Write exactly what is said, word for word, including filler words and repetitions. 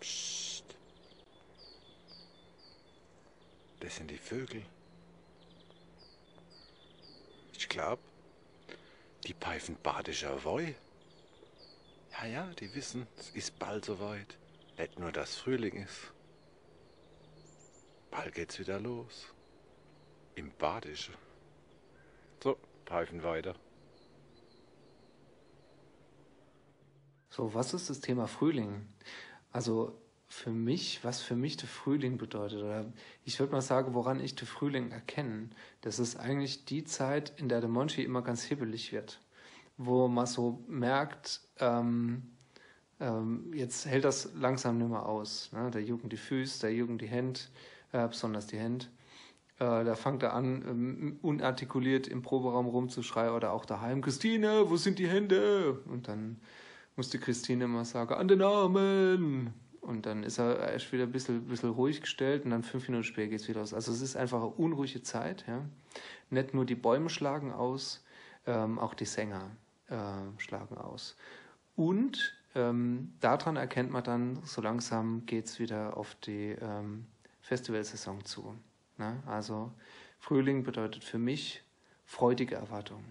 Psst. Das sind die Vögel. Ich glaub, die peifen badischer Woi. Ja, ja, die wissen, es is bald so weit. Net nur, dass Frühling is. Bald geht's wieder los. Im Badische. So, peifen weiter. So, was ist das Thema Frühling? Also für mich, was für mich der Frühling bedeutet, oder ich würd mal sagen, woran ich den Frühling erkenne, das ist eigentlich die Zeit, in der der Monchi immer ganz hibbelig wird, wo man so merkt, ähm, ähm, jetzt hält das langsam nimmer aus. Ne? Da jucken die Füß, da jucken die Händ, äh, besonders die Händ. Äh, da fangt er an, ähm, unartikuliert im Proberaum rumzuschreien oder auch daheim: „Christine, wo sind die Hände?“ Und dann muss die Christine immer sagen: „An den Armen.“ Und dann ist er erst wieder ein bisschen, bisschen ruhig gestellt und dann fünf Minuten später geht's wieder los. Also es ist einfach eine unruhige Zeit. Ja? Nicht nur die Bäume schlagen aus, ähm, auch die Sänger äh, schlagen aus. Und ähm, daran erkennt man dann, so langsam geht's wieder auf die ähm, Festivalsaison zu. Ne? Also Frühling bedeutet für mich freudige Erwartung.